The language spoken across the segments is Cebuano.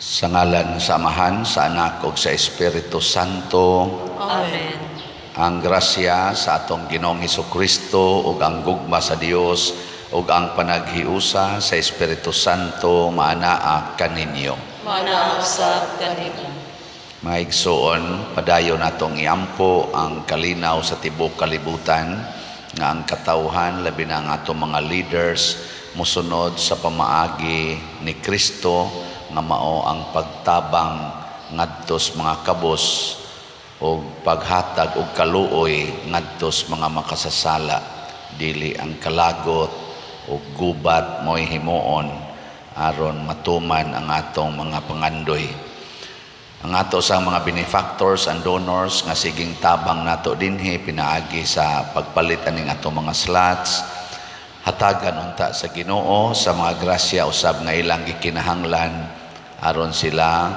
Sa ngalan sa Amahan, sa Anak ug sa Espiritu Santo. Amen. Ang grasya sa atong Ginoong Hesukristo ug ang gugma sa Dios ug ang panaghiusa sa Espiritu Santo maanaa kaninyo. Maanaa usab kanimo. Mga igsoon, padayon natong iampo ang kalinaw sa tibuok kalibutan nga ang katawhan, labi na ang atong mga leaders, mosunod sa pamaagi ni Kristo nga mao ang pagtabang ngadto sa mga kabos o paghatag og kaluoy ngadto sa mga makasasala, dili ang kalagot o gubat mo'y himuon aron matuman ang atong mga pangandoy. Ang ato sa mga benefactors and donors nga siging tabang nato dinhi pinaagi sa pagpalit aning atong mga slots, hatagan unta sa Ginoo sa mga grasya usab nga ilang gikinahanglan aron sila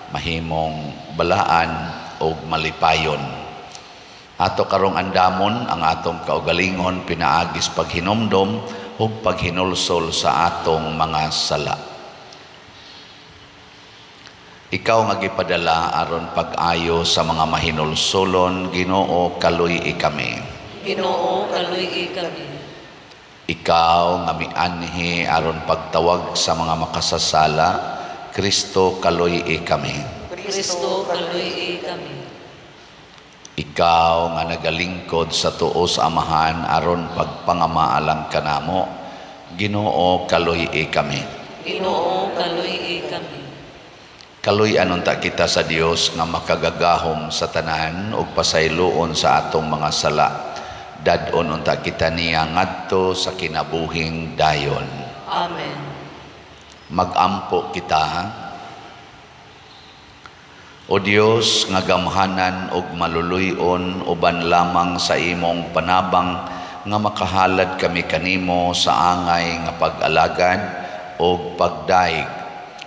mahimong balaan og malipayon. Ato karong andamon ang atong kaugalingon pinaagi sa paghinumdom ug paghinulsol sa atong mga sala. Ikaw nga gipadala aron pag-ayo sa mga mahinulsolon, Ginoo, kaluy-i kami. Ginoo, kaluy-i kami. Ikaw nga mianhi aron pagtawag sa mga makasasala, Kristo, kaluy-i kami. Kristo, kaluy-i kami. Ikaw nga nagalingkod sa tuo sa Amahan aron pagpangamaalang kanamo, Ginoo, kaluy-i kami. Ginoo, kaluy-i kami. Kaluy-an unta kita sa Dios nga makagagahom sa tanan ug pasayloon sa atong mga sala. Dad-on unta kita niya ngadto sa kinabuhing dayon. Amen. Magampo kita. O Dios nga gamhanan ug maluluy-on, uban lamang sa imong panabang nga makahalad kami kanimo sa angay nga pag-alagad ug pagdaig.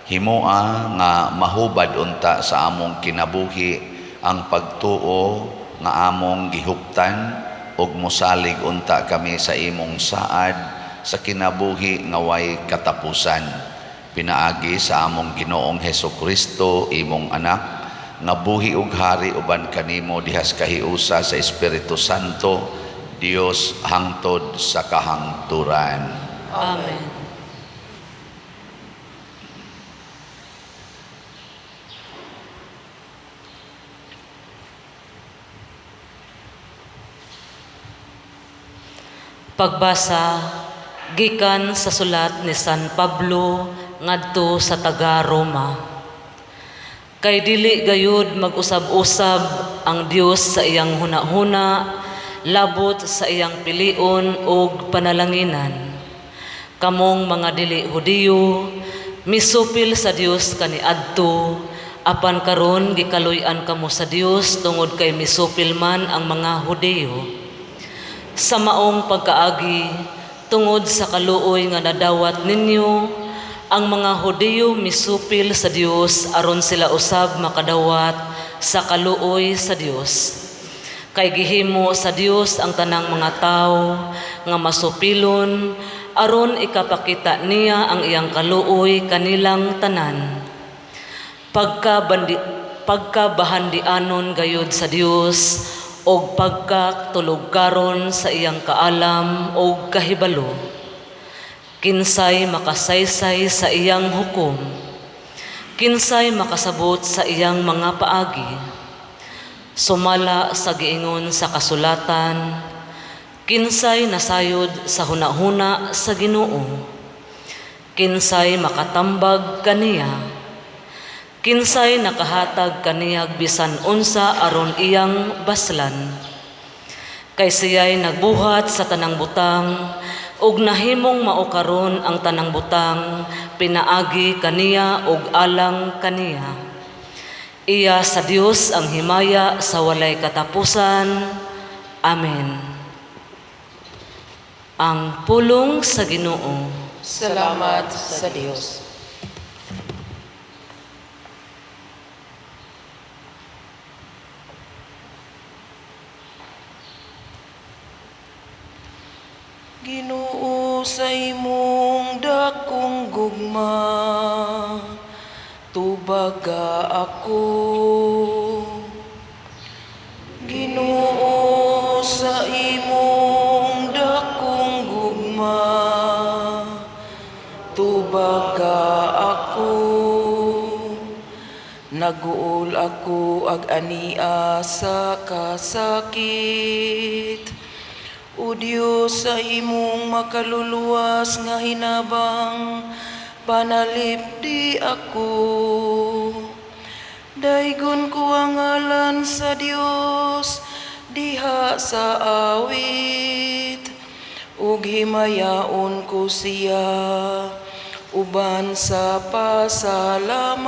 Himoa nga mahubad unta sa among kinabuhi ang pagtuo nga among gihuptan ug mosalig unta kami sa imong saad sa kinabuhi nga way katapusan. Pinaagi sa among Ginoong Heso Kristo, imong anak, nga buhi ug hari uban kanimo dihas kahiusa sa Espiritu Santo, Dios hangtod sa kahangturan. Amen. Pagbasa gikan sa sulat ni San Pablo ngadto sa taga Roma. Kay dili gayud mag-usab-usab ang Dios sa iyang hunahuna labot sa iyang pilion ug panalanginan. Kamong mga dili Hudiyo, misupil sa Dios kaniadto, apan karon gikaluy-an kamo sa Dios tungod kay misupil man ang mga Hudiyo. Sa maong pagkaagi, tungod sa kaluoy nga nadawat ninyo, ang mga Hudiyo misupil sa Dios aron sila usab makadawat sa kaluoy sa Dios. Kay gihimo sa Dios ang tanang mga tawo nga masupilon aron ikapakita niya ang iyang kaluoy kanilang tanan. Pagkabahandianon gayud sa Dios og pagkatulogkaron sa iyang kaalam og kahibalo. Kinsay makasaysay sa iyang hukom? Kinsay makasabot sa iyang mga paagi? Sumala sa giingon sa kasulatan, kinsay nasayod sa hunahuna sa Ginoo? Kinsay makatambag kaniya? Kinsay nakahatag kaniyag bisan unsa aron iyang baslan? Kay siya'y nagbuhat sa tanang butang, ug nahimong mao karon ang tanang butang pinaagi kaniya ug alang kaniya. Iya sa Dios ang himaya sa walay katapusan. Amen. Ang pulong sa Ginoo. Salamat sa Dios. Ginoo, sa imong dakong gugma, tubag Tubaga ako. Ginoo, sa imong dakong gugma, tubaga ako. Naguol ako ag ania sa kasakit. O Dios, sa imong makaluluwas nga hinabang, panalipdi ako. Daygon ko ang ngalan sa Dios diha sa awit, ug himayaon ko siya uban sa pasalamat.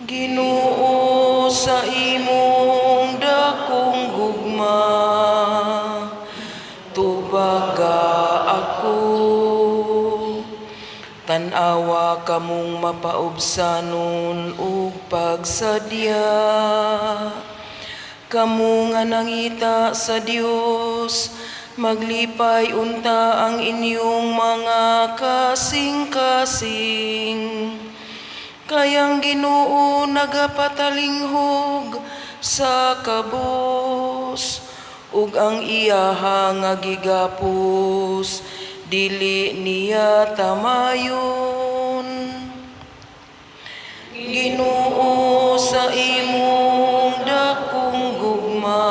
Ginoo, sa imong dakong gugma, tubaga ako. Tan-awa kamong mapaubsanon ug pagsadya. Kamo nga nangita sa Dios, maglipay unta ang inyong mga kasing-kasing. Kay ang Ginoo nagapatalinghog sa kabus, ug ang iyaha nga gigapos dili niya tamayon. Ginoo, sa imong dakong gugma,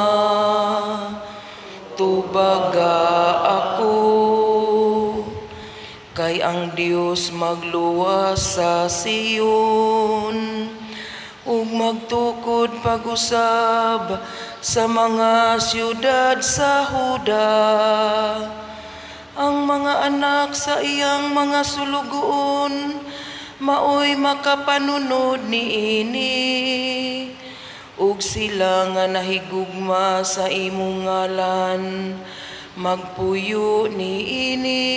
tubaga ako. Kay ang Dios magluwas sa Sion ug magtukod pag-usab sa mga siyudad sa Huda. Ang mga anak sa iyang mga sulugoon maoy makapanunod niini, ug sila nga nahigugma sa imong ngalan magpuyo niini.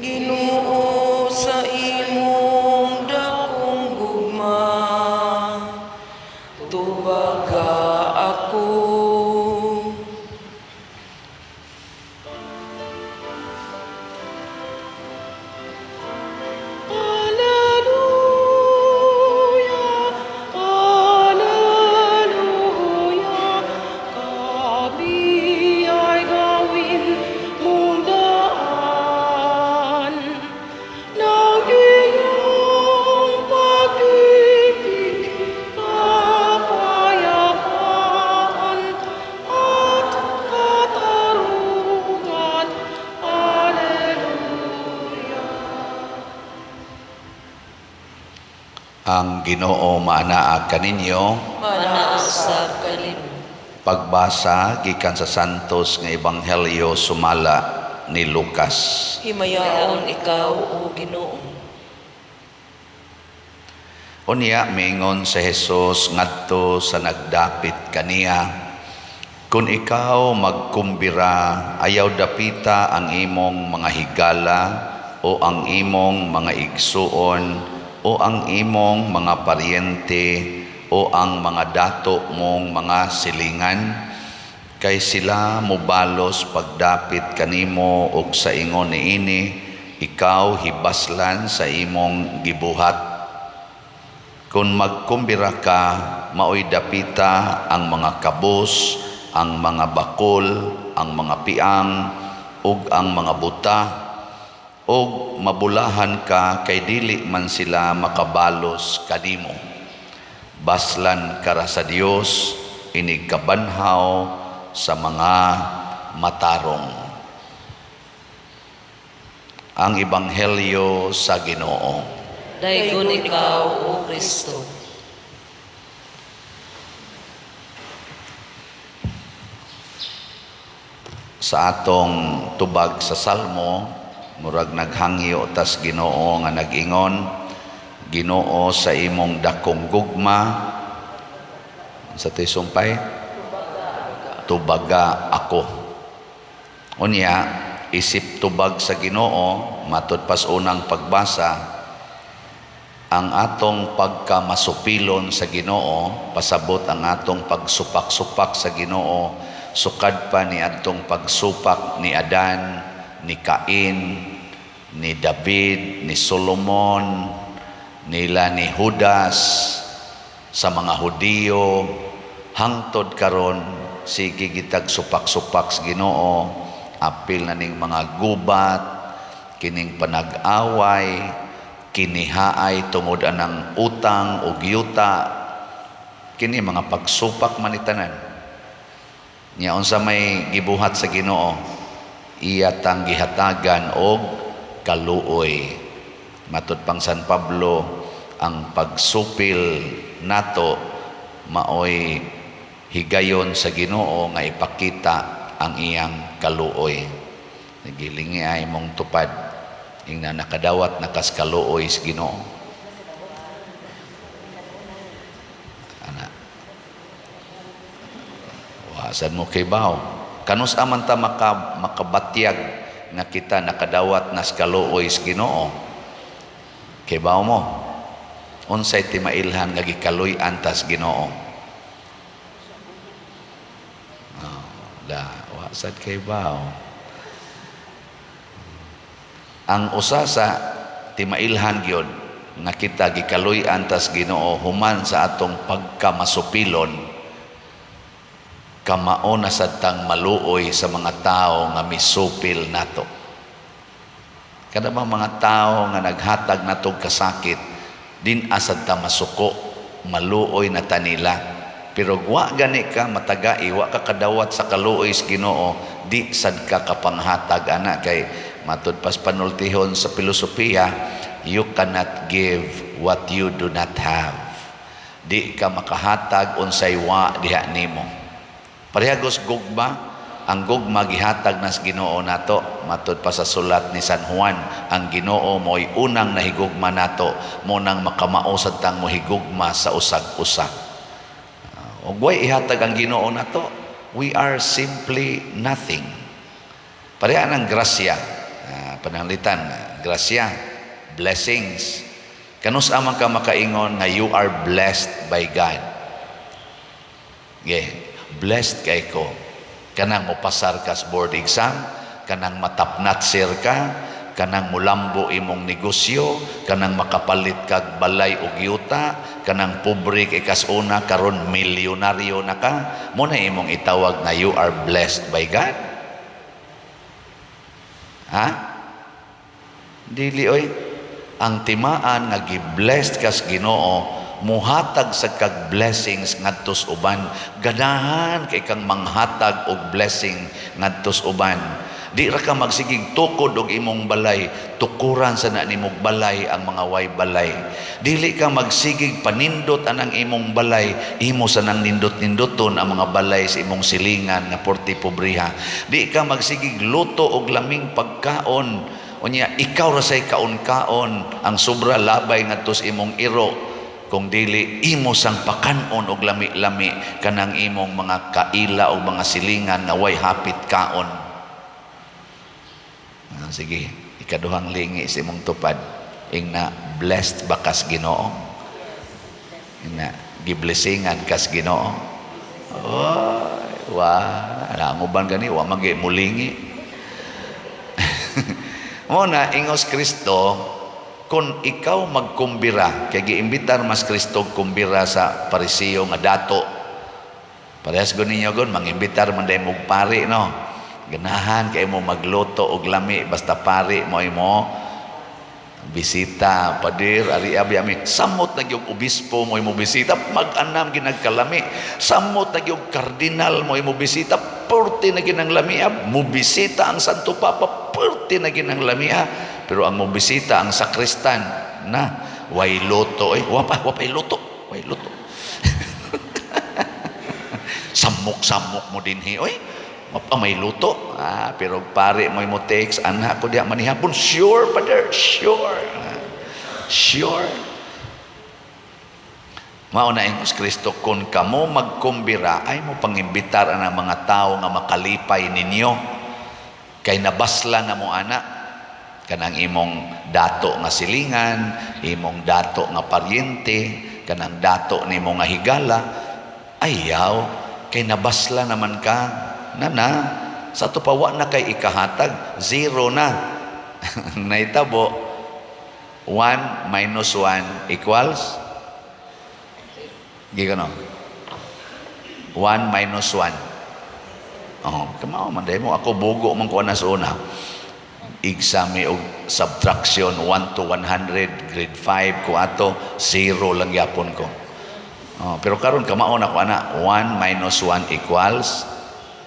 Ginoo, sa imong dakong gugma, tubaga ako. Alleluia, Alleluia, kami ay gawin mong daan ng iyong pag-ibig, kapayapaan at katarungan. Alleluia. Ang Ginoo maanaa kaninyo. Manaa usab kanimo. Pagbasa gikan sa Santos nga Ebanghelyo sumala ni Lucas. Himayaon ikaw, o Ginoo. Unya miingon si Jesus ngadto sa nagdapit kaniya, "Kung ikaw magkumbira, ayaw dapita ang imong mga higala o ang imong mga igsuon o ang imong mga paryente o ang mga dato mong mga silingan, kay sila mobalos pagdapit kanimo og sa ingon niini ikaw hibaslan sa imong gibuhat. Kung magkumbira ka, maoy dapita ang mga kabos, ang mga bakol, ang mga piang, ug ang mga buta, ug mabulahan ka kay dili man sila makabalos kanimo. Baslan ka ra sa Dios, inig kabanhaw sa mga matarong." Ang Ebanghelyo sa Ginoo. Daygon ikaw, O Kristo. Sa atong tubag sa Salmo, murag naghangyo tas Ginoo nga nag-ingon, "Ginoo, sa imong dakong gugma," sa to'y sumpay, "tubaga ako." Unya, isip tubag sa Ginoo, matud pas unang pagbasa, ang atong pagkamasupilon sa Ginoo, pasabot ang atong pagsupak-supak sa Ginoo, sukad pa ni adtong pagsupak ni Adan, ni Cain, Ni David, ni Solomon, nila ni Judas, sa mga Hudiyo, hangtod karon sige gitag supak-supak sa Ginoo, apil na ning mga gubat, kining panag-away, kinihaay tungod anang utang ug yuta, kini mga pagsupak man ni tanan. Nya unsa may gibuhat sa Ginoo, iya tang gihatagan og kaluoy. Matud pang San Pablo, ang pagsupil nato maoy higayon sa Ginoo nga ipakita ang iyang kaluoy. Nagilingi ay mong tupad, ingna nakadawat na kas kaluoy sa Ginoo. Ana. Wasan mo kay baw. Kanus aman ta makabatyag nga kita nakadawat nas kaluoy sa Ginoo. Kay baw mo. Unsay timailhan nga gikaluy-an tas Ginoo? Oh, da, wasad kay baw. Ang usa sa timailhan gyud nga kita gikaluy-an tas Ginoo human sa atong pagkamasupilon, kamao na sad tang maluoy sa mga tawo nga misupil nato. Kada bang mga tawo nga naghatag natog kasakit, din asad ta masuko, maluoy na tanila. Pero wa gani ka matagai, wa ka kadawat sa kaluoy sa Ginoo, di sad ka kapanghatag ana kay matud pas panultihon sa filosofiya, you cannot give what you do not have. Di ka makahatag unsay wa diha nimo. Parehagos gugma, ang gugma gihatag nas Ginoo nato. Matud pa sa sulat ni San Juan, ang Ginoo mo'y unang nahigugma nato, mo nang makamao sad tang mohigugma sa usag-usa. Ug way ihatag ang Ginoo nato, we are simply nothing. Pareha ng grasya, pananglitan, grasya, blessings. Kanus amang ka makaingon nga you are blessed by God? Yeah, blessed kay ko. Kanang mopasar ka sa board exam, kanang matapnatser ka, kanang mulambo imong negosyo, kanang makapalit kag balay og yuta, kanang pobre kay kas una karon milyonaryo na ka, mo na imong itawag na you are blessed by God. Ha? Dili oy. Ang timaan nga gi-blessed kas Ginoo, muhatag sa kag blessings ngadtos uban. Ganahan kay kang manghatag og blessing ngadtos uban. Di ra ka magsigig tukod og imong balay, tukuran sa na nimog balay ang mga way balay. Dili ka magsigig panindot anang imong balay, imo sa nang nindot-nindoton ang mga balay sa imong silingan nga porti pobriha. Di ka magsigig luto og laming pagkaon, unya ikaw ra say kaon-kaon ang sobra labay ngadto sa imong iro. Kung dili imo sang pakanon og lami-lami kanang imong mga kaila o mga silingan nga way hapit kaon. Sige, ikaduhang lingi sa imong tupad. Ingna blessed ba kas Ginoo? Ingna giblesingan kas Ginoo? Oy, wa ang uban gani wa man gyud mulingi. Mo na ingos Kristo, kung ikaw magkumbira, kay giimbitar mas Kristo kumbira sa Pariseo nga dato. Parehas gun ninyo gun, mangimbitar man day mog pari, no? Ganahan kay mo magluto og lami basta pari mo imo bisita, pader, ari abi ami. Samot na gyud obispo mo imo bisita, mag-anam ginagkalami. Samot na gyud kardinal mo imo bisita, perti na ginang lamia. Mo bisita ang Santo Papa, perti na ginang lamia. Pero ang mo bisita ang sakristan na way luto eh. Wa pa luto, way luto. Samok-samok mo dinhi oy. Mapa may luto. Pero pare mo imo text, anak ko diha manihapon, sure pader, sure. Sure. Mao na ingos Kristo, kun kamo magkumbira ay mo pangimbitar ang mga tawo nga makalipay ninyo. Kay nabasla na mo ana kanang imong dato nga silingan, imong dato nga paryente, kanang dato nimo nga higala, ayaw kay nabasla naman ka. Na sa ato pa wa na kay ikahatag, zero na. Nahitabo, 1 minus 1 equals? Gikan, no? 1 minus 1. Oh, kamao man mo ako, bugo man ko na sa una. Exam og subtraction 1 to 100, grade 5 ko ato, 0 lang yapon ko. Oh, pero karon kamao na ko ana, 1 minus 1 equals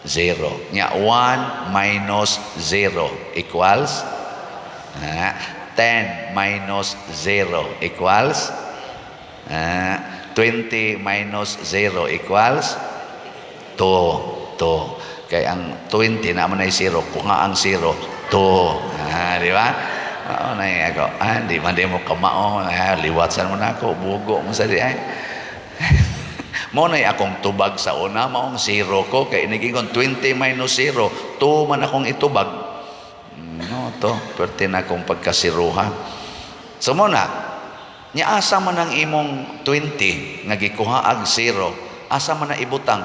0. Nya 1 minus 0 equals 10 minus 0 equals 20 minus 0 equals 2. 2. Kay ang 20 na man ay 0, kung nga ang 0, 2. Ah, di ba? Oo, na ako. Ah, di man di mo kamao. Ah, liwatsan mo na ako. Bugo mo sa di ay. Mo na akong tubag sa una, maong 0 ko. Kay inigingon 20 minus 0, 2 man akong itubag. No, to. Pwerte na akong pagkasiruha. So mo na, nya asa man ang imong 20 nga gikuha ag 0, asa man na ibutang?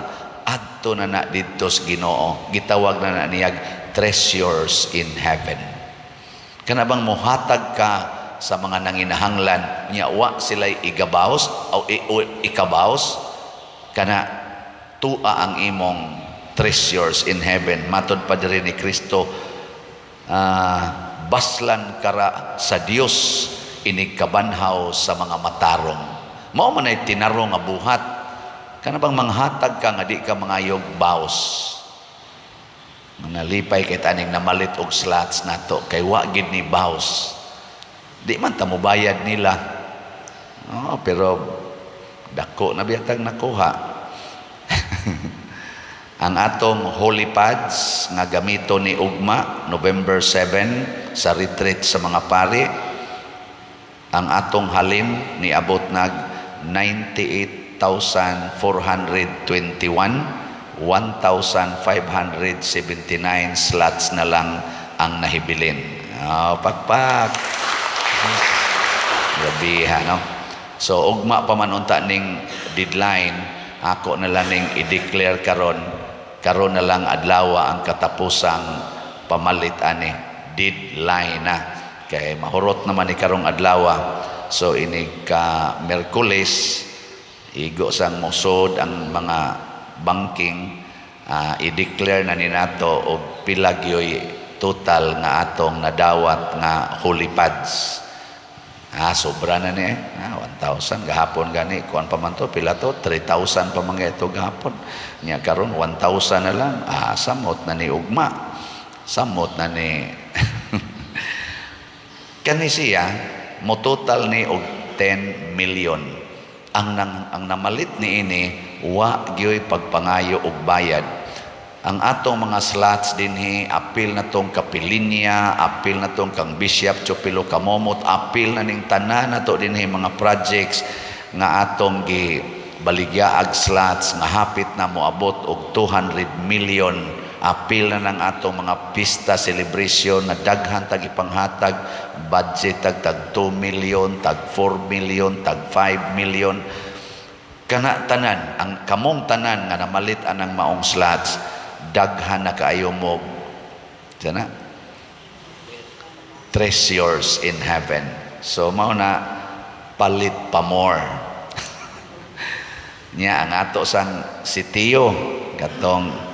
Adto na na didto sa Ginoo. Gitawag na na niyag treasures in heaven. Kana bang muhatag ka sa mga nanginahanglan, nya wa sila igabaws o ikabaws, kana tua ang imong treasures in heaven. Matod pa diri ni Kristo, baslan kara sa Dios inig kabanhaw sa mga matarong. Mao man ay tinarong nga buhat. Kana bang manghatag ka nga di ka mangayog baws. Nalipay kay taning namalit og slots nato kay wa gid ni baws. Di man ta mobayad nila. Oh, pero dako na biyatag nakuha. Ang atong holy pads nga gamito ni ugma November 7 sa retreat sa mga pari, ang atong halin niabot nag 98,421, 1,579 slots na lang ang nahibilin. Oh, pakpak. Grabe ha, no? So, ugma pa man unta ning deadline, ako na lang ning i-declare karon, karon na lang adlawa ang katapusang pamalit ani, deadline na. Kay mahurot naman ni karong adlawa. So, ini ka Merkules, igo sang mosod ang mga banking, i-declare na ni nato og pila gyoy total nga atong nadawat nga holy pads. Ah, sobra na ni eh. Ah, 1,000 gahapon gani kuan pa man to, pila to, 3,000 pa man ito gahapon. Nya karon 1,000 na lang. Ah, samot na ni ugma. Samot na ni kani siya mo total ni og 10 million. Ang namalit ni ini wa gyoy pagpangayo og bayad. Ang atong mga slots dinhi, apil na tong Kapilinya, apil na tong kang Bishop Chupilo Kamomot, apil na ning tanan nato dinhi mga projects nga atong gi baligyaag slots nga hapit na moabot og 200 million. Apil na ng atong mga pista celebration na daghan tag ipanghatag budget tag tag 2 million, tag 4 million, tag 5 million. Kana tanan, ang kamong tanan nga namalit anang maong slots, daghan na kaayo mo sana treasures in heaven. So mao na, palit pa more. Nya ang ato sang sitiyo katong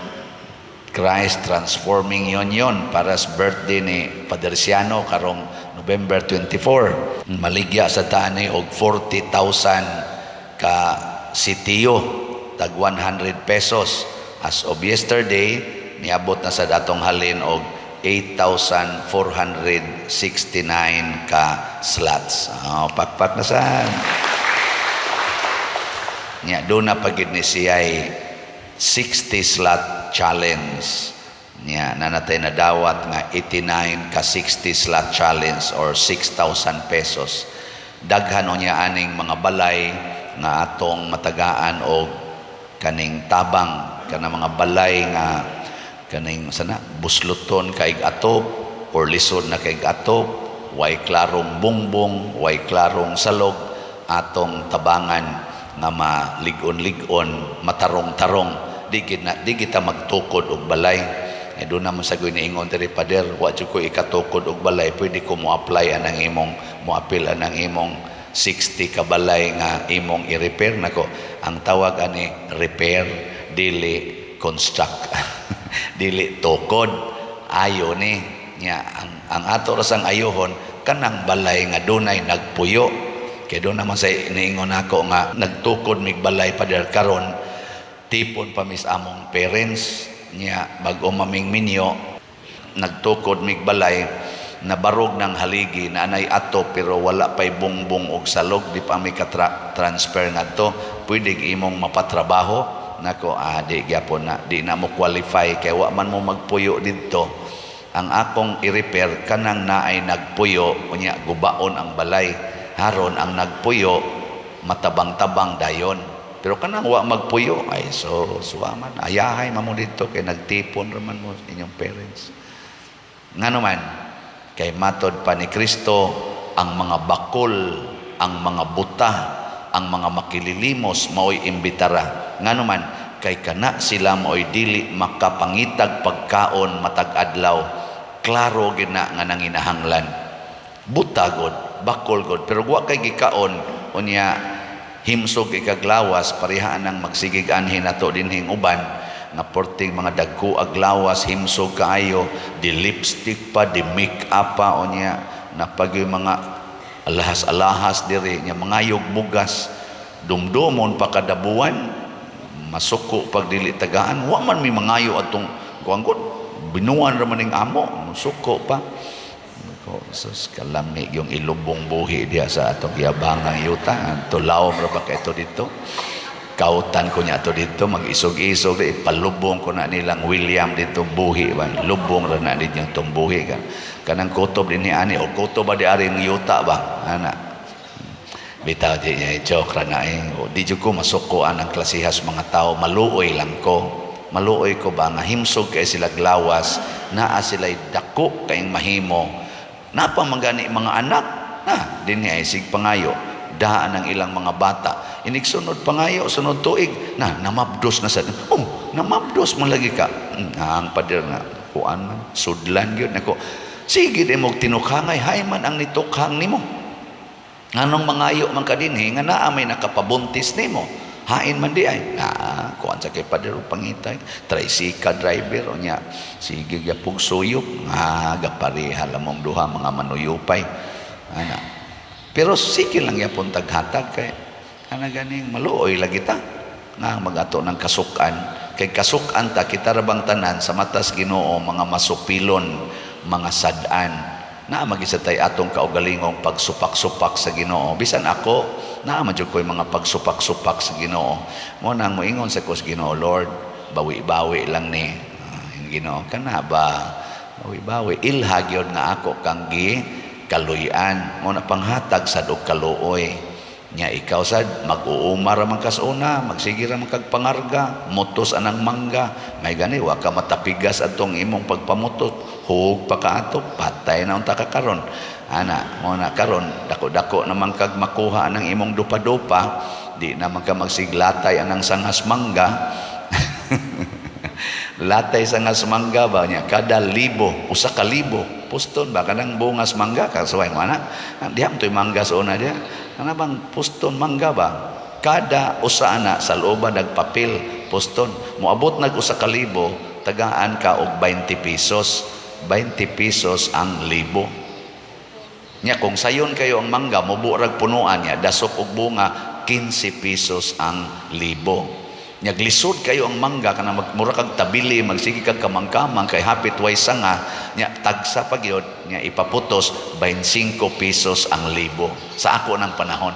Christ Transforming Union para sa birthday ni Father Siano karong November 24. Maligya sa tani og 40,000 ka sitiyo tag 100 pesos. As of yesterday, niabot na sa datong halin og 8,469 ka slots. Oh, pakpak na sa. Nya doon na pagid ni siya'y 60 slot challenge. Nya nanatay na dawat nga 89 ka 60 slot challenge or 6,000 pesos. Daghan niya aning mga balay nga atong matagaan og kaning tabang, kana mga balay nga kaning sana busluton kaig atop or lisod na kaig atop, way klarong bungbong, way klarong salog, atong tabangan nga malig-on-lig-on, matarong-tarong. Di gid na, di kita magtukod og balay. Ay doon naman sa niingon diri, "Pader, wa jud ko ikatukod og balay, pwede ko mo apply anang imong, mo apil anang imong 60 ka balay nga imong i-repair?" Nako, ang tawag ani repair, dili construct, dili tukod. Ayo ni nya ang ato ra sang ayohon kanang balay nga dunay nagpuyo. Kay doon naman sa niingon ako nga nagtukod mig balay, pader, karon tipon pa mis among parents niya, bag-o maming minyo. Nagtukod mig balay, nabarog ng haligi na anay ato, pero wala pay bungbong og salog, di pa mi ka transfer ngadto. "Pwede imong mapatrabaho?" Nako, ah, di gyapon na, di na mo qualify kay wa man mo magpuyo didto. Ang akong i-repair kanang naay nagpuyo, unya gubaon ang balay, haron ang nagpuyo matabang-tabang dayon. Pero kanang wa magpuyo ay so suwaman, ayahay man mo didto kay nagtipon ra man mo inyong parents. Ngano man, kay matod pa ni Kristo, ang mga bakol, ang mga buta, ang mga makililimos mao'y imbitara. Ngano man, kay kana sila mao'y dili makapangitag pagkaon matag adlaw. Klaro gid na nga nanginahanglan. Buta god, bakol god, pero wa kay gikaon, unya himsog ikaglawas, parehaan ang magsigig anhin nato dinhing uban nga porting mga dagko aglawas, himsog kaayo, di lipstick pa, di make up pa, unya napagyoy mga alahas-alahas diri nya, mangayog bugas, dumdumon pa kadabuan, masuko pag dili tagaan. Wa man mi mangayo atong kuan gud, binuan ra man ning amo, suko pa ko. Sus, kalami yung ilubong buhi diya sa atong giyabangang yuta. Tulaw ra ba kay ito dito? Kautan ko niya ato dito, mag-isog-isog, ipalubong ko na nilang William dito buhi ba. Lubong ra na ninyo itong buhi ka. Kanang kutob din ni ani, o kutob ba di aring yuta ba? Ana. Bitaw di niya, joke ra na eh. O, di jud ko masukuan ang klasihas mga tao, maluoy lang ko. Maluoy ko ba nga himsog kay sila glawas, naa sila'y dako kayong mahimo. Napa man gani mga anak, na din niya ay sig pangayo daan ang ilang mga bata. Inig sunod pangayo, sunod tuig, na namabdos na sa, oh, namabdos man lagi ka. Ang pader nga, kuan man, sudlan gyud nako. Sige di mo tinukhangay, hay man ang nitukhang nimo. Nganong mangayo man ka dinhi nga naa may nakapabuntis nimo? Hain man di ay. Na kuan sa kay pader og pangitay, tricycle driver, unya sige gyapog suyop nga gapareha lamong duha, mga manuyupay. Ana. Pero sige lang yapon taghatag kay ana ganing maluoy lagi ta nga magato ng kasukan, kay kasukan ta, kita ra bang tanan sa matas Ginoo mga masupilon, mga sad-an naa magisa tay atong kaugalingong pagsupak-supak sa Ginoo. Bisan ako, naa man jud ko'y mga pagsupak-supak sa Ginoo. Mo nang moingon sa ko sa Ginoo, "Lord, bawi-bawi lang ni." Ah, yung Ginoo kana ba, bawi-bawi, ilha gyud nga ako kang gi kaluy-an. Mo na panghatag sad og kaluoy nya. Ikaw sad mag-uuma ra man kas una, magsige ra man kag pangarga, mutos anang mangga. May gani wa ka matapigas atong imong pagpamutot, hug pa ka ato, patay na unta ka karon. Ana mo na karon dako-dako naman kag makuha anang imong dupa-dupa, di naman ka magsiglatay anang sangas mangga. Latay sangas mangga ba niya, kada libo, 1,000 puston ba kanang bungas mangga, kasuway mo ana diha mo to'y mangga sa una diha, kana bang puston mangga ba, kada usa ana sa looban nagpapil puston, moabot nag 1,000, tagaan ka og 20 pesos, 20 pesos ang libo nya. Kung sayon kayo ang mangga, mubo rag punuan niya, dasok og bunga, 15 pesos ang libo. Nya glisod kayo ang mangga, kana mura kag tabili, magsige kag kamangkamang kay hapit way sanga nya, tagsa pa gyud nya, ipaputos, 25 pesos ang libo sa ako ng panahon.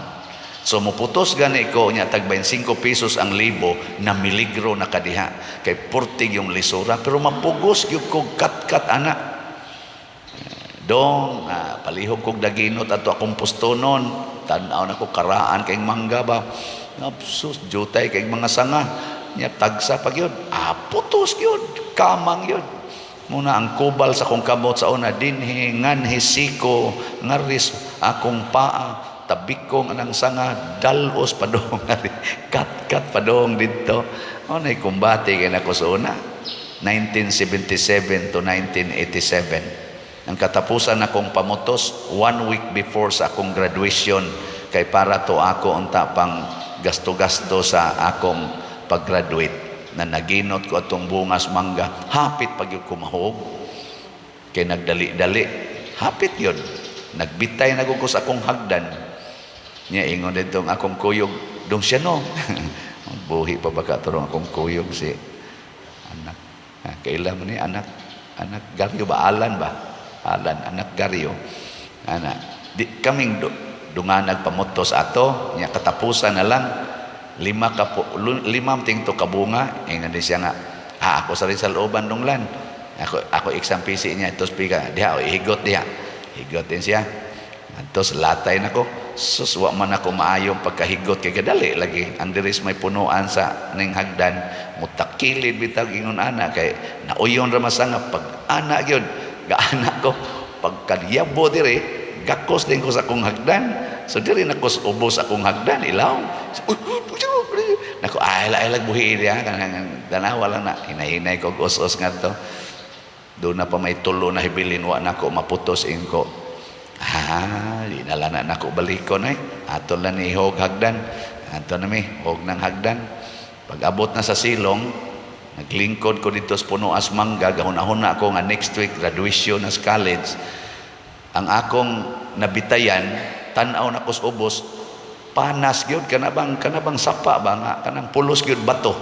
So muputos gani ko nya tag 25 pesos ang libo, na miligro na kadiha kay purtig yung lisura, pero mapugos gyud ko kat-kat ana dong. Ah, palihog kog daginot ato akong pustonon, tan-aw na ko karaan kay mangga ba. Sus, jutay kay mga sanga nya, tagsa pa gyud. Ah, putos gyud, kamang gyud. Muna ang kubal sa akong kamot sa una dinhi nganhi siko, ngaris akong paa, tabikong anang sanga, dalos padong, kat-kat padong didto. Mo nay kumbate kay nako sa una. 1977 to 1987. Ang katapusan akong pamutos, one week before sa akong graduation, kay para to ako unta pang gasto-gasto sa akong pag-graduate, na naginot ko atong bungas mangga, hapit pag yun kumahog kay nagdali-dali, hapit yun nagbitay na ko sa akong hagdan niya. Ingon dito ang akong kuyog, dong siya, no? Buhi pa ba ka turong akong kuyog, si anak, ah, kailan mo ni anak, anak Garyo ba, Alan ba, Alan anak Garyo ana di kaming dungan nagpamutos ato niya. Katapusan na lang, lima ka lima ting to kabunga. Ingon din siya nga, ah, ako sa rin sa looban dunglan ako ako exam PC niya tos piga diha o higot diha, higot din siya. Antos latay nako, sus, wa man ako maayong pagkahigot kay kadali lagi ang diris may punuan sa ning hagdan, mutakilid bitaw ingon ana kay nauyon ra masanga pag ana gyud gaana ko pagkadiyabo diri, gakos din ko sa akong hagdan. So diri na ko sa ubos akong hagdan ilaw. So, uy, uy, uy, nako, ay ay buhi diha kanang tanawa lang na hinay-hinay ko us-us ngadto. Doon na pa may tulo na hibilin, wa nako maputos ingko. Ah, di na lang na nako balikon ay. Ato lang ni hog hagdan. Ato na mi, hog ng hagdan. Pag abot na sa silong, naglingkod ko dito sa Punoas Mangga, gahuna-huna ako nga next week graduation na sa college. Ang akong nabitayan, tan-aw na ko sa ubos, panas gyud, kana bang sapa ba nga kanang pulos gyud bato.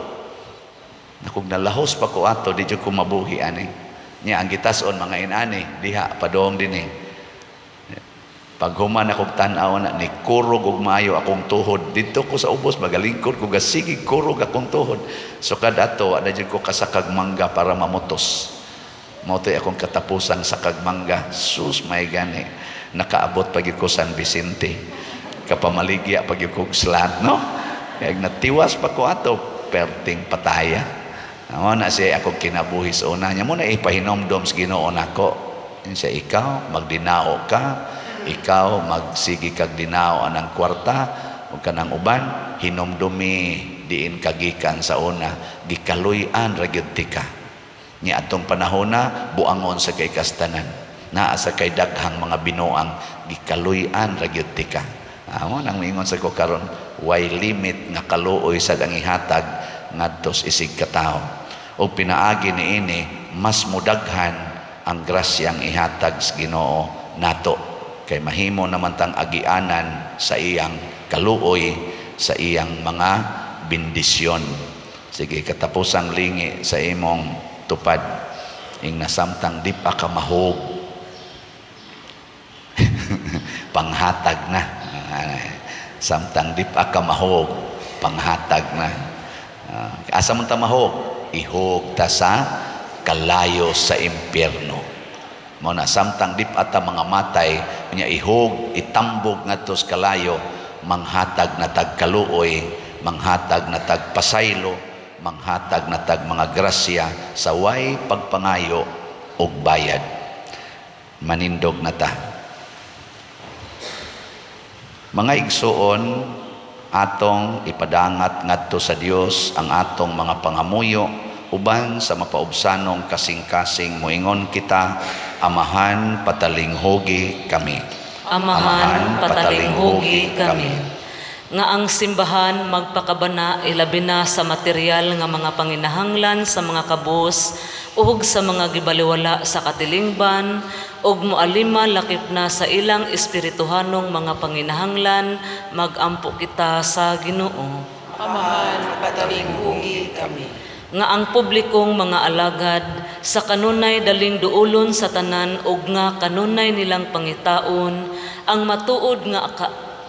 Nakong nalahos pa ko ato, di jud ko mabuhi ani. Nya ang gitason mga inani diha padong dinhi. Pag human akong tan-aw na ni kurog og maayo akong tuhod didto ko sa ubos, magalingkod ko, gasigi kurog akong tuhod. So kad ato wa na jud ko kasakag mangga para mamutos. Mao to'y akong katapusang sakag mangga. Sus, may gani, nakaabot pa gyud ko San Vicente, kapamaligya pa gyud kog slat, no? Kaya natiwas pa ko ato, perting pataya. Amo na siya akong kinabuhi sa una niya mo na ipahinomdom sa Ginoo nako. Siya, ikaw magdinao ka, ikaw magsigi kag dinao anang kwarta ug kanang uban, hinomdumi diin kagikan sa una, gikaluy-an ra gyud tika. Ni atong panahona buangon sa kay kastanan. Naa sa kay daghang mga binuang, gikaluy-an ra gyud tika. Amo nang miingon sa ko karon, way limit nga kaluoy sa ang ihatag ngadto sa isig katawo. Ug pinaagi niini mas mudaghan ang grasyang ihatag sa Ginoo nato kay mahimo naman tang agianan sa iyang kaluoy, sa iyang mga bendisyon. Sige, katapusang lingi sa imong tupad, ing nasamtang di pa ka mahog, panghatag na. Samtang di pa ka mahog, panghatag na. Asa man ta mahog? Ihog ta sa kalayo sa impyerno. Mo na samtang di pa ta mga matay nya ihog, itambog ngadto sa kalayo, manghatag na tag kaluoy, manghatag na tag pasaylo, manghatag na tag mga grasya sa way pagpangayo og bayad. Manindog na ta. Mga igsuon, atong ipadangat ngadto sa Dios ang atong mga pangamuyo uban sa mapaubsanong kasing-kasing moingon kita, Amahan, patalinghugi kami. Amahan, patalinghugi kami. Nga ang simbahan magpakabana ilabi na sa material nga mga panginahanglan sa mga kabus ug sa mga gibaliwala sa katilingban ug moalima lakip na sa ilang espirituhanong mga panginahanglan, magampo kita sa Ginoo. Amahan, patalinghugi kami. Nga ang publikong mga alagad sa kanunay daling duolon sa tanan ug nga kanunay nilang pangitaon ang matuod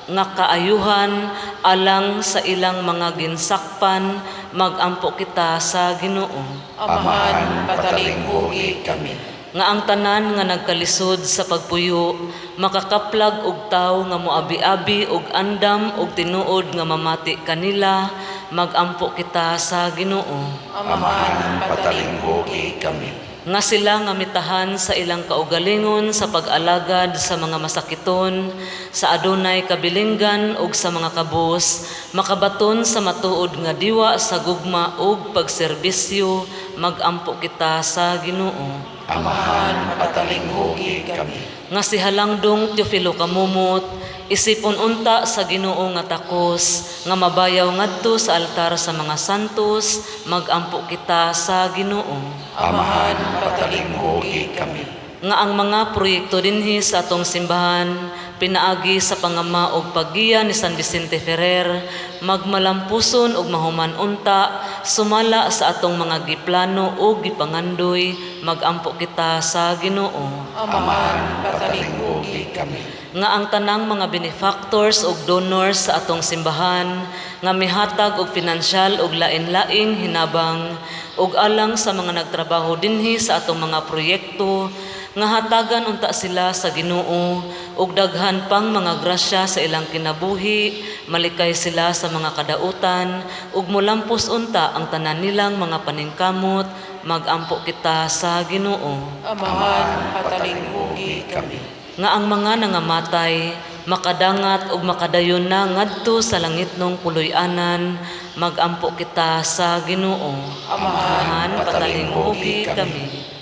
nga kaayuhan alang sa ilang mga ginsakpan, magampo kita sa Ginoo. Amahan, patalinghugi kami. Nga ang tanan nga nagkalisod sa pagpuyo makakaplag og tawo nga moabi-abi og andam og tinuod nga mamati kanila, magampo kita sa Ginoo. Amahan, patalinghugi kami. Nga sila nga mitahan sa ilang kaugalingon sa pag-alagad sa mga masakiton, sa adunay kabilinggan ug sa mga kabus, makabaton sa matuod nga diwa sa gugma ug pagserbisyo, Magampo kita sa Ginoo. Amahan, patalinghugi kami. Nga si Halangdong Teofilo Camomot isipon unta sa Ginoo nga takos nga mabayaw ngadto sa altar sa mga santos, magampo kita sa Ginoo. Amahan, patalinghugi kami. Nga ang mga proyekto dinhi sa atong simbahan pinaagi sa pangama og paggiya ni San Vicente Ferrer magmalampuson og mahuman unta sumala sa atong mga giplano ug gipangandoy, magampo kita sa Ginoo. Amahan, patalinghugi kami. Nga ang tanang mga benefactors ug donors sa atong simbahan nga mihatag og pinansyal ug lain-laing hinabang ug alang sa mga nagtrabaho dinhi sa atong mga proyekto nga hatagan unta sila sa Ginoo ug daghan pang mga grasya sa ilang kinabuhi, malikay sila sa mga kadautan ug molampos unta ang tanan nilang mga paningkamot, magampo kita sa Ginoo. Amahan, patalinghugi kami. Nga ang mga nangamatay makadangat ug makadayon na ngadto sa langitnong puloy-anan, magampo kita sa Ginoo. Amahan, patalinghugi kami.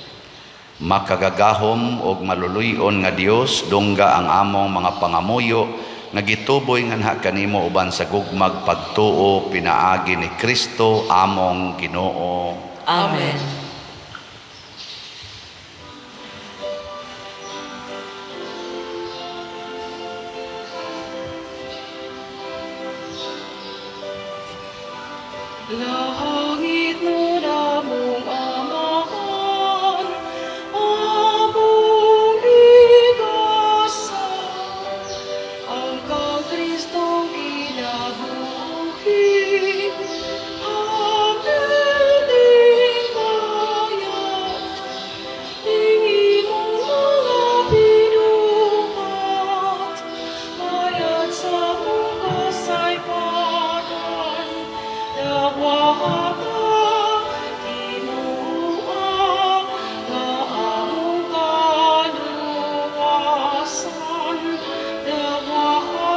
Makagagahom og maluluy-on nga Dios, dungga ang among mga pangamuyo nga gituboy nganha kanimo uban sa gugmag pagtuo pinaagi ni Kristo among Ginoo. Amen. Langit no namong Amahan, among igasa, ang kang Kristong kinabuhi, hapit bayat, ing imong mga binuhat, bayat sa among kasaypanan, dawata tinua nga among kaluwasan, dawata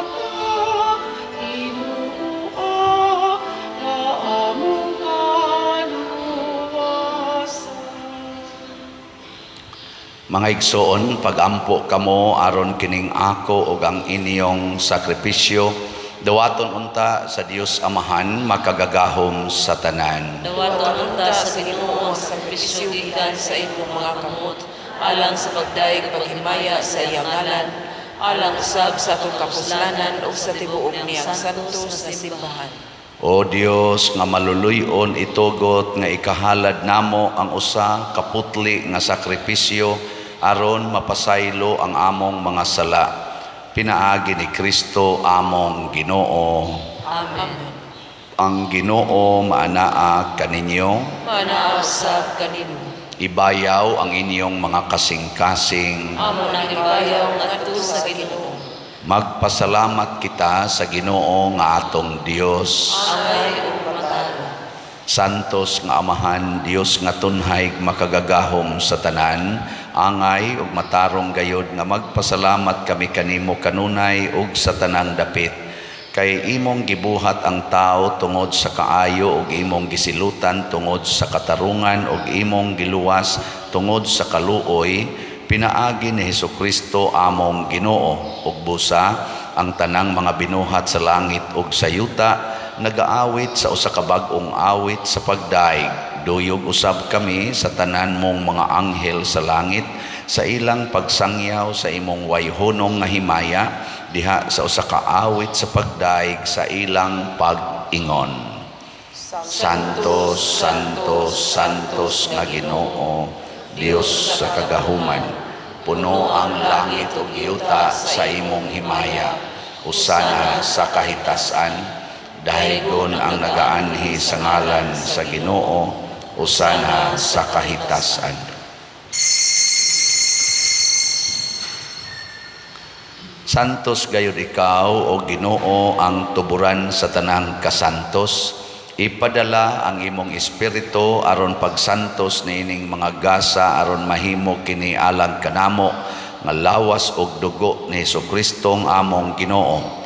tinua nga among kaluwasan. Mga igsoon, pagampo kamo aron kining ako ug ang inyong sakripisyo dawaton unta sa Dios Amahan makagagahom sa tanan. Dawaton unta sa Ginoo ang sakripisyo gikan sa imong mga kamot alang sa pagdayeg paghimaya sa iyang ngalan, alang usab sa atong kapuslanan ug sa tibuok niyang santos na simbahan. O Dios nga maluluy-on, itugot nga ikahalad namo ang usa ka putli nga sakripisyo aron mapasaylo ang among mga sala pinaagi ni Kristo among Ginoo. Amen. Ang Ginoo maanaa kaninyo. Maanaa usab kanimo. Ibayaw ang inyong mga kasing-kasing. Amo nang ibayaw ngadto sa Ginoo. Magpasalamat kita sa Ginoo nga atong Dios. Angay ug matarong. Santos nga Amahan, Dios nga tunhay makagagahom sa tanan, angay ug matarong gayod nga magpasalamat kami kanimo kanunay ug sa tanang dapit. Kay imong gibuhat ang tao tungod sa kaayo ug imong gisilutan tungod sa katarungan ug imong giluwas tungod sa kaluoy, pinaagi ni Hesukristo among Ginoo. Ug busa ang tanang mga binuhat sa langit ug sa yuta nagaawit sa usa ka bag-ong awit sa pagdaig. Duyog usab kami sa tanan mong mga anghel sa langit sa ilang pagsangyaw sa imong wayhunong nga himaya diha sa usa ka awit sa pagdaig sa ilang pag-ingon. Santos, Santos, Santos nga Ginoo, Dios sa kagahuman, puno ang langit ug yuta sa imong himaya. Usana sa kahitasan, daygon ang nagaanhi sa ngalan sa Ginoo, usana sa kahitasan. Santos gayud ikaw, o Ginoo, ang tuburan sa tanang kasantos. Ipadala ang imong espiritu aron pagsantos niining mga gasa aron mahimo kini alang kanamo nga lawas ug dugo ni Hesukristo among Ginoo.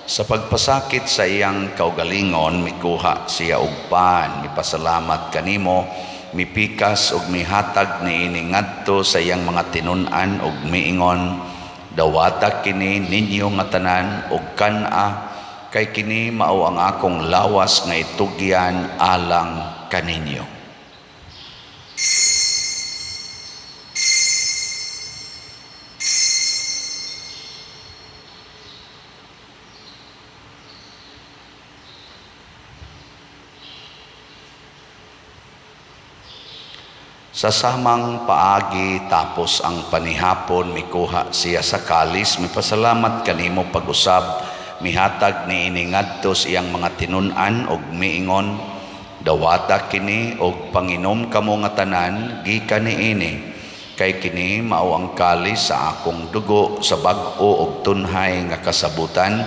Sa pagpasakit sa iyang kaugalingon, mikuha siya og pan, mipasalamat kanimo, Mipikas ug mihatag niini ngadto sa iyang mga tinun-an ug miingon, "Dawata kini ninyo nga tanan ug kan-a, kay kini mao ang akong lawas nga itugyan alang kaninyo." Sa samang paagi, tapos ang panihapon, mikuha siya sa kalis, mipasalamat kanimo pag-usab, mihatag niini ngadto sa iyang mga tinun-an ug miingon, "Dawata kini og panginom kamo nga tanan gikan niini, kay kini mao ang kalis sa akong dugo sa bag-o ug tunhay nga kasabutan,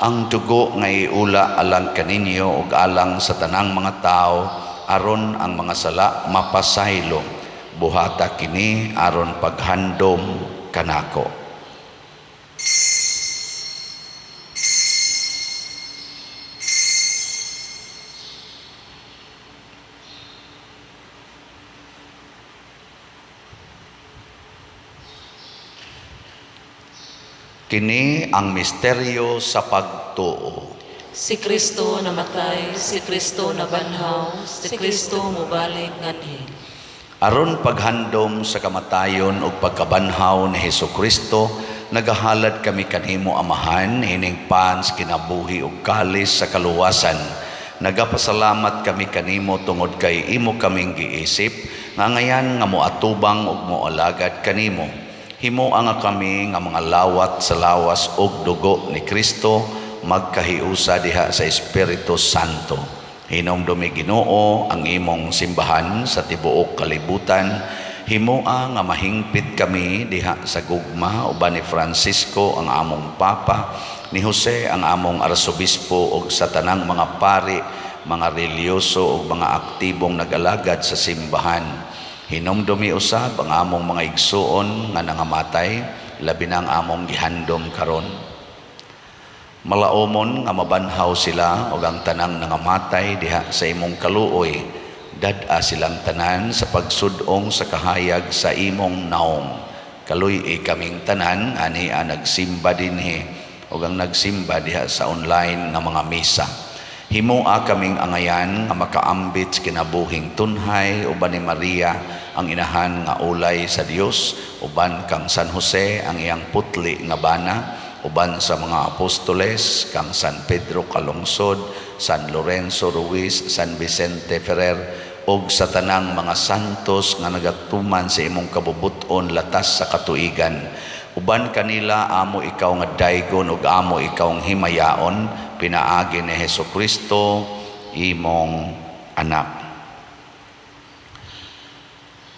ang dugo nga iula alang kaninyo ug alang sa tanang mga tawo aron ang mga sala mapasaylo. Buhata kini aron paghandom kanako." Kini ang misteryo sa pagtuo. Si Kristo namatay, si Kristo nabanhaw, si Kristo mubalik nganhi. Aron paghandom sa kamatayon ug pagkabanhaw ni Hesus Kristo, nagahalad kami kanimo, Amahan, ining pan sa kinabuhi ug kalis sa kaluwasan. Nagapasalamat kami kanimo tungod kay imo kaming giisip nga ngayan nga moatubang ug moalagad kanimo. Himoa nga kami nga mga lawat sa lawas ug dugo ni Kristo magkahiusa diha sa Espiritu Santo. Hinumdumi, Ginoo, ang imong simbahan sa tibuok kalibutan. Himoa nga mahingpit kami diha sa gugma uban ni Francisco ang among Papa, ni Jose ang among Arsobispo ug sa tanang mga pari, mga relihiyoso ug mga aktibong nag-alagad sa simbahan. Hinumdumi usab ang among mga igsuon nga nangamatay, labi na ang among gihandom karon. Malaomon nga mabanhaw sila ug ang tanang nangamatay diha sa imong kaluoy. Dad-a silang tanan sa pagsud-ong sa kahayag sa imong naong. Kaluy-i kaming tanan ani ang nagsimba dinhi ug ang nagsimba diha sa online nga mga misa. Himoa kaming angayan nga makaambit sa kinabuhing tunhay uban ni Maria ang inahan nga ulay sa Dios, uban kang San Jose ang iyang putli nga bana, uban sa mga apostoles kang San Pedro Calungsod, San Lorenzo Ruiz, San Vicente Ferrer ug sa tanang mga santos nga nagatuman sa imong kabubut-on latas sa katuigan. Uban kanila amo ikaw nga daygon ug amo ikaw nga himayaon pinaagi ni Hesus Kristo imong anak.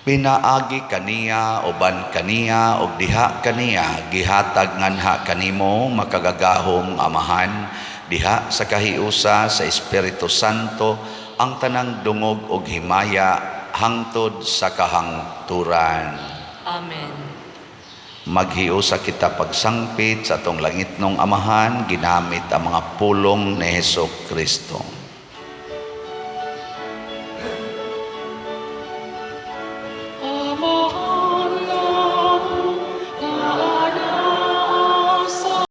Pinaagi kaniya, uban kaniya ug diha kaniya, gihatag nganha kanimo, makagagahom Amahan, diha sa kahiusa sa Espiritu Santo, ang tanang dungog ug himaya hangtod sa kahangturan. Amen. Maghiusa kita pagsangpit sa atong langitnong Amahan ginamit ang mga pulong ni Hesus Kristo. Amahan namo nga naa sa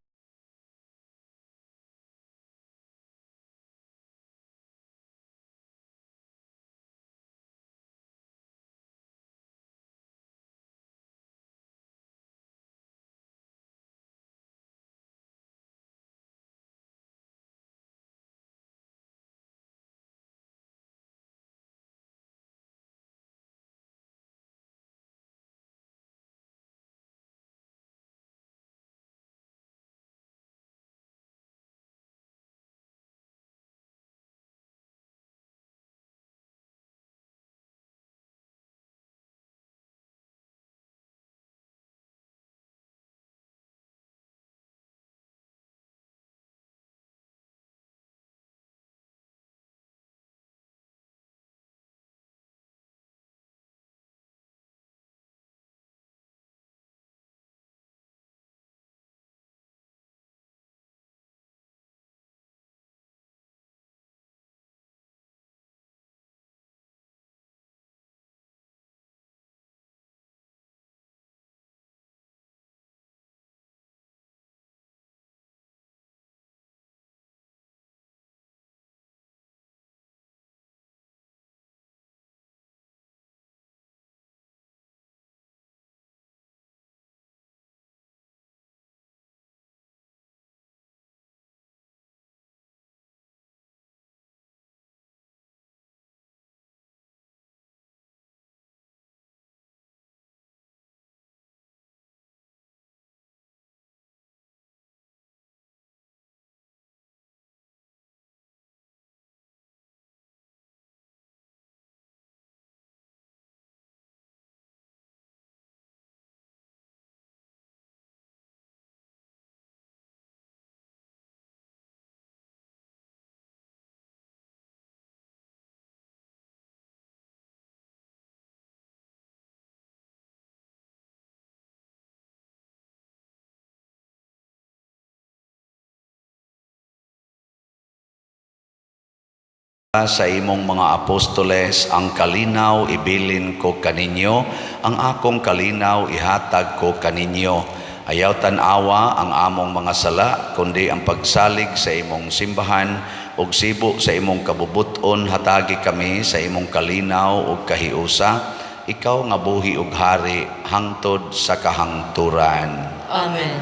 Sa imong mga apostoles, "Ang kalinaw ibilin ko kaninyo, ang akong kalinaw ihatag ko kaninyo. Ayaw tan-awa ang among mga sala, kundi ang pagsalig sa imong simbahan, ug sibo sa imong kabubut-on hatagi kami sa imong kalinaw ug kahiusa, ikaw nga buhi ug hari hangtod sa kahangturan." Amen.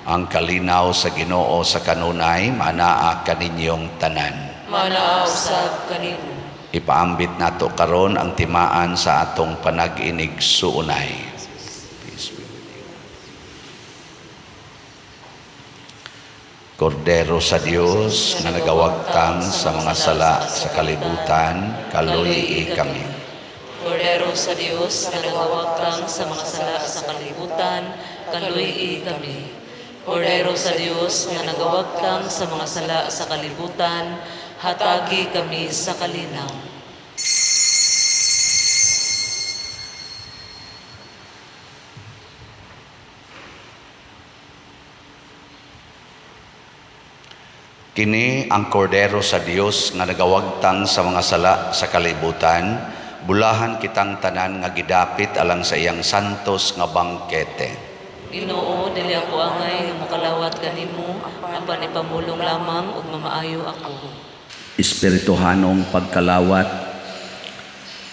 Ang kalinaw sa Ginoo sa kanunay manaa kaninyong tanan. Manaa usab kanimo. Ipaambit nato karon ang timaan sa atong panag-inigsuonay. Peace be with you. Kordero sa Dios nga nagawagtang sa mga sala sa kalibutan, kaluyii kami. Kordero sa Dios nga nagawagtang sa mga sala sa kalibutan, kaluyi kami. Kordero sa Dios nga nagawagtang sa mga sala sa kalibutan, hatagi kami sa kalinaw. Kini ang Kordero sa Dios nga nagawagtang sa mga sala sa kalibutan, bulahan kitang tanan nga gidapit alang sa iyang santos nga bangkete. Ginoo, dili ako angay nga mokalawat kanimo, apan ipamulong lamang ug mamaayo ako. Espirituhanong pagkalawat.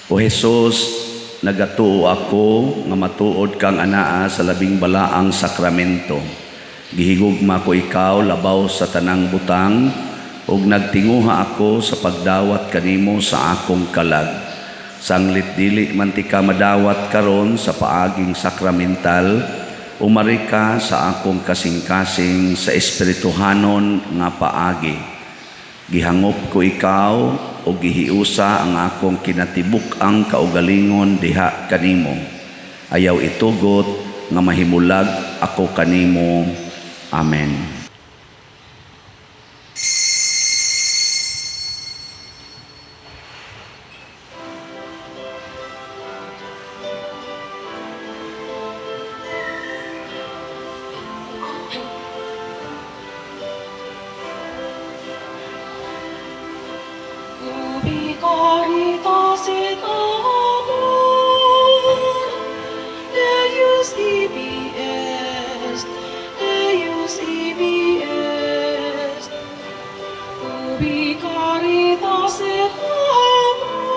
O Hesus, nagatuo ako nga matuod kang anaa sa labing balaang sakramento. Gihigugma ko ikaw labaw sa tanang butang ug nagtinguha ako sa pagdawat kanimo sa akong kalag. Sanglit dili man tika madawat karon sa paaging sakramental, umari ka sa akong kasing-kasing sa espirituhanon nga paagi. Gihangop ko ikaw o gihiusa ang akong kinatibuk-ang kaugalingon diha kanimo. Ayaw itugot nga mahimulag ako kanimo. Amen. Ubi caritas et amor, Deus ibi est, Deus ibi est. Ubi caritas et amor,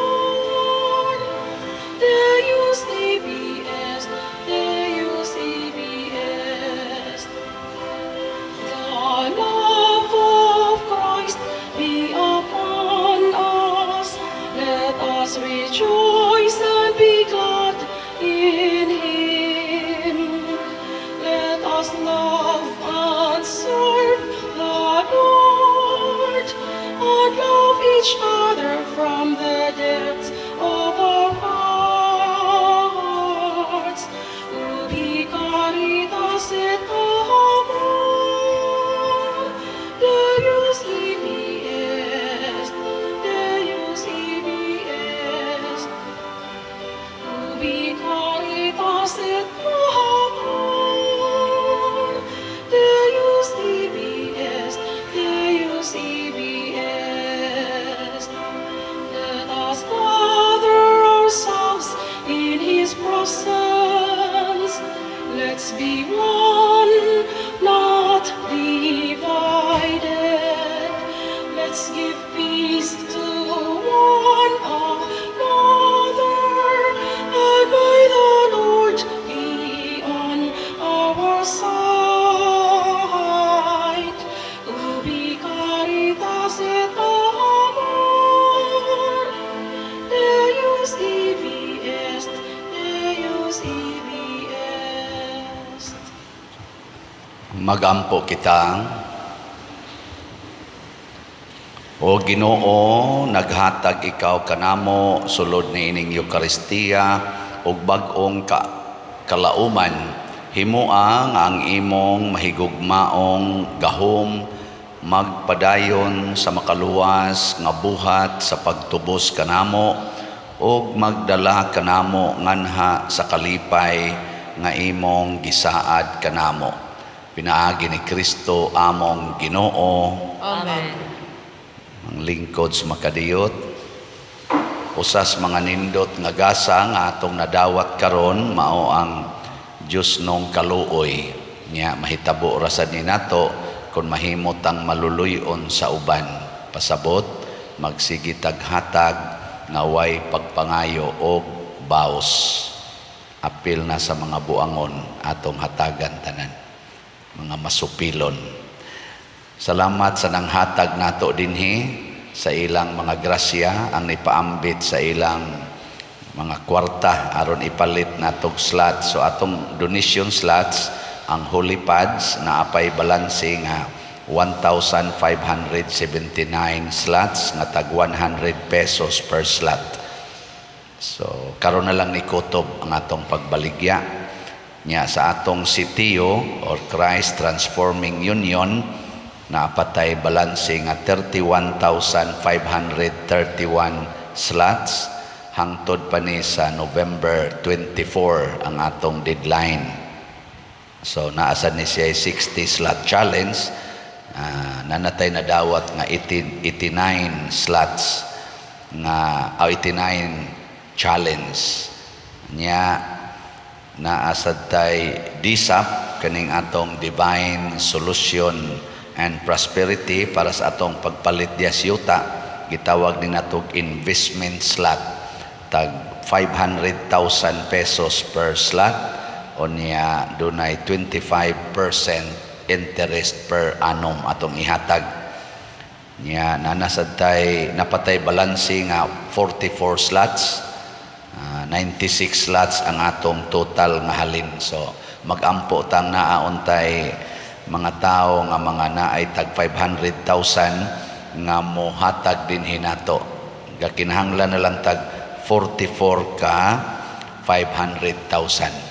Deus ibi est, Deus ibi est. The love of Christ be upon us. Let us rejoice and be glad in Him. Let us love and serve the Lord, and love each other from the depths of our hearts. Ubi caritas et amor, Deus ibi est, Deus ibi est. Ubi caritas et amor, Deus ibi est, Deus ibi est. Let us gather ourselves in His presence. Let's be one, not divided. Let's give peace to one another, and may the Lord be on our side. Ubi caritas et amor, Deus ibi est, Deus ibi est. Magampo kita. O Ginoo, naghatag ikaw kanamo sulod niining Eukaristiya ug bag-ong kalauman. Himoa nga ang imong mahigugmaong gahom magpadayon sa makaluwas nga buhat sa pagtubos kanamo ug magdala kanamo nganha sa kalipay nga imong gisaad kanamo. Pinaagi ni Kristo among Ginoo. Amen. Ang lingkod sa makadiyot. Usas mga nindot nga gasa nga atong nadawat karon mao ang Dios nong kaluoy. Nya mahitabo ra sad ni nato kung mahimo tang maluluy-on sa uban. Pasabot, magsige tag hatag nga way pagpangayo og baos. Apil na sa mga buangon, atong hatagan tanan mga masupilon. Salamat sa nanghatag nato dinhi sa ilang mga grasya, ang nipaambit sa ilang mga kwarta aron ipalit natog slot. So atong donation slots, ang Holy Pads naapay balanse nga 1,579 slots nga tag 100 pesos per slot. So karon na lang ni kutob ang atong pagbaligya. Nya sa atong CTU or Christ Transforming Union, naapatay balanse nga 31,531 slots, hangtod pa ni sa November 24 ang atong deadline. So naa sad ni siya 60 slot challenge, nanatay na dawat nga 80, 89 slots nga 89 challenge. Nya naa sad tay DSAP, kaning atong Divine Solution and Prosperity para sa atong pagpalit diya sa yuta, gitawag ni natog investment slot, tag 500,000 pesos per slot, unya dunay 25% interest per annum atong ihatag. Nya nanasad tay napatay balanse nga 44 slots, 96 slots ang atong total nga halin. So magampo tang naa untay mga tao nga mga naay tag 500,000 nga mohatag din hinato. Gakinahanglan na lang tag 44 ka 500,000.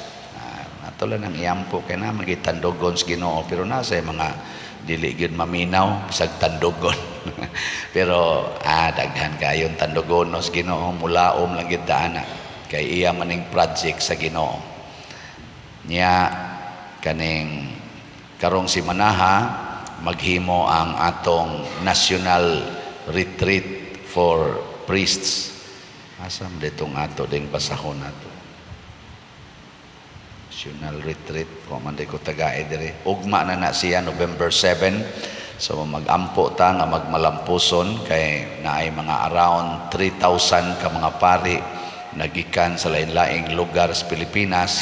Ato lang ang iampo kay na magitandogon sa Ginoo, pero nasa mga dili gyud maminaw bisag tandogon. Pero daghan kayon tandogon sa Ginoo, mulaom lang gyud ana kay iya maning project sa Ginoo. Nya kaning karong simanaha maghimo ang atong national retreat for priests. Asa man ditong ato ding basahon nato? National retreat ko man di ko tagae diri. Ugma na na siya, November 7. So magampo ta nga magmalampuson kay naay mga around 3,000 ka mga pari nagikan sa lain-laing lugar sa Pilipinas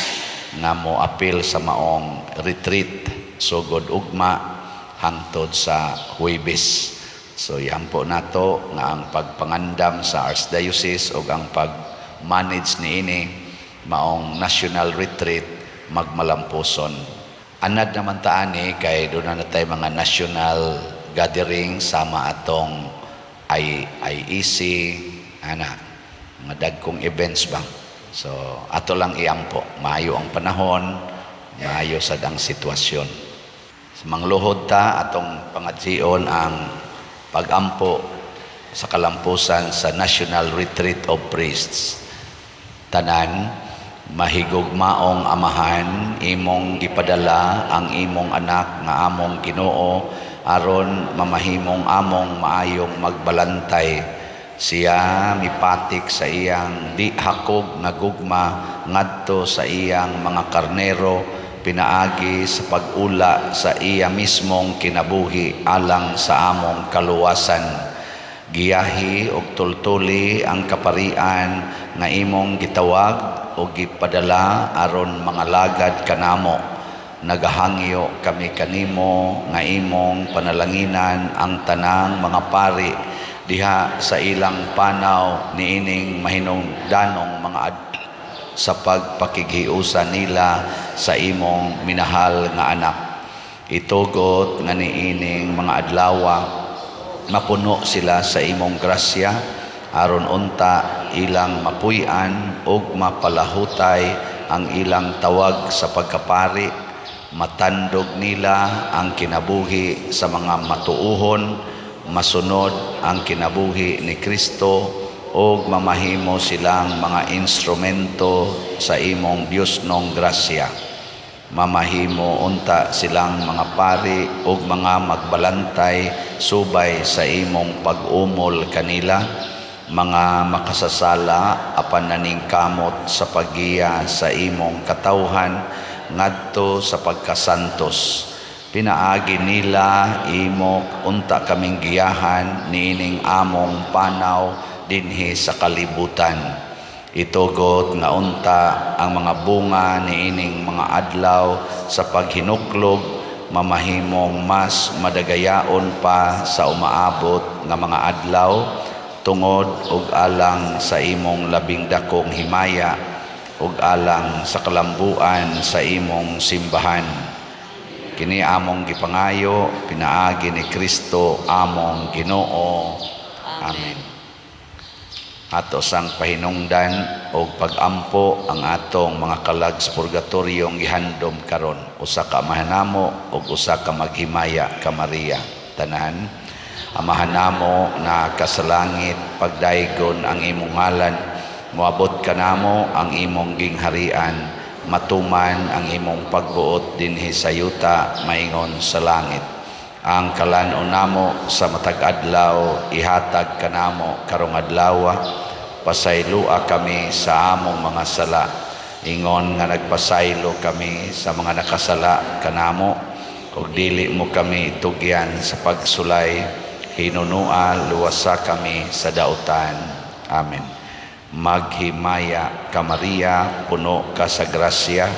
nga mo apil sa maong retreat sugod ugma hangtod sa Huwebes. So iampo nato nga ang pagpangandam sa Archdiocese ug ang pag-manage niini maong national retreat magmalampuson. Anad naman ta ani kay doon na tay mga national gathering sama atong IEC ana mga dagkong events ba. So ato lang iampo, maayo ang panahon, maayo sad ang sitwasyon. Sa mangluhod ta, atong pangadsion ang pagampo sa kalampusan sa National Retreat of Priests. Tanan, mahigugmaong Amahan, imong gipadala ang imong anak nga among Ginoo aron mamahimong among maayong magbalantay. Siya mipatik sa iyang di hakog nga gugma ngadto sa iyang mga karnero pinaagi sa pag-ula sa iya mismong kinabuhi alang sa among kaluwasan. Giyahi og tultuli ang kaparian nga imong gitawag o gipadala aron mangalagad kanamo. Nagahangyo kami kanimo nga imong panalanginan ang tanang mga pari diha sa ilang panaw niining mahinungdanong mga sa pagpakighiusa nila sa imong minahal nga anak. Itugot nga niining mga adlawa mapuno sila sa imong grasya aron unta ilang mapuy-an ug mapalahutay ang ilang tawag sa pagkapari, matandog nila ang kinabuhi sa mga matuohon, masunod ang kinabuhi ni Kristo ug mamahimo silang mga instrumento sa imong Diosnong grasya. Mamahimo unta silang mga pari ug mga magbalantay subay sa imong pag-umol kanila. Mga makasasala apan naningkamot sa paggiya sa imong katawhan ngadto sa pagkasantos. Pinaagi nila, imo unta kaming giyahan niining among panaw dinhi sa kalibutan. Itugot nga unta ang mga bunga niining mga adlaw sa paghinuklog mamahimong mas madagayaon pa sa umaabot nga mga adlaw, tungod ug alang sa imong labing dakong himaya ug alang sa kalambuan sa imong simbahan. Kini among gipangayo pinaagi ni Kristo among Ginoo. Amen. Ato sang pahinungdan og pagampo ang atong mga kalag sa purgatoryong gihandom karon, usa ka Amahan namo ug usa ka Maghimaya ka Maria. Tanan. Amahan namo na ka sa langit, pagdaygon ang imong ngalan, moabot kanamo ang imong gingharian, matuman ang imong pagbuot dinhi sa yuta maingon sa langit. Ang kalan-on namo sa matag adlaw ihatag kanamo karong adlaw. Pasayloa kami sa among mga sala, ingon nga nagpasaylo kami sa mga nakasala kanamo, ug dili mo kami tugyan sa pagsulay, hinunua luwasa kami sa dautan. Amen. Maghimaya ka Maria, puno ka sa grasya,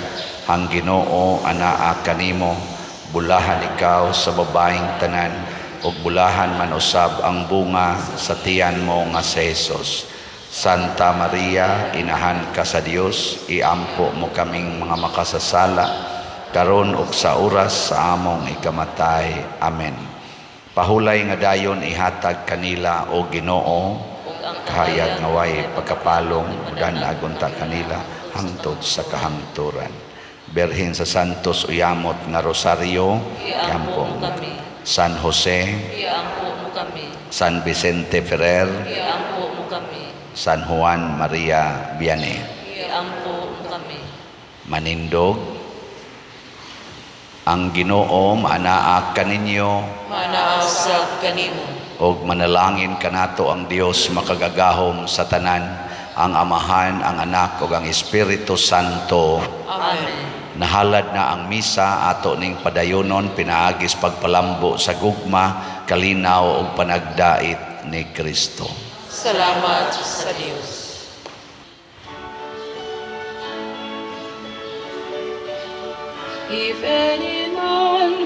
ang Ginoo anaa kanimo, bulahan ikaw sa babaeng tanan, ug bulahan man usab ang bunga sa tiyan mo nga si Jesus. Santa Maria, inahan ka sa Dios, iampo mo kaming mga makasasala, karon ug sa oras sa among ikamatay. Amen. Pahulay nga dayon ihatag kanila, o Ginoo, kahayag nga way pagkapalong, dan-ag unta kanila hangtod sa kahangturan. Berhen sa Santos Uyamot nga Rosaryo, Iampo mo kami. San Jose, Iampo mo kami. San Vicente Ferrer, Iampo mo kami. San Juan Maria Vianney. Iampo mo kami. Manindog. Ang Ginoo maanaa kaninyo. Maanaa usab kanimo. Og manalangin kanato ang Dios makagagahom sa tanan, ang Amahan, ang Anak ug ang Espiritu Santo. Amen. Nahalad na ang misa, ato ning padayonon pinaagi sa pagpalambo sa gugma, kalinaw ug panagdait ni Kristo. Salamat sa Dios. If any man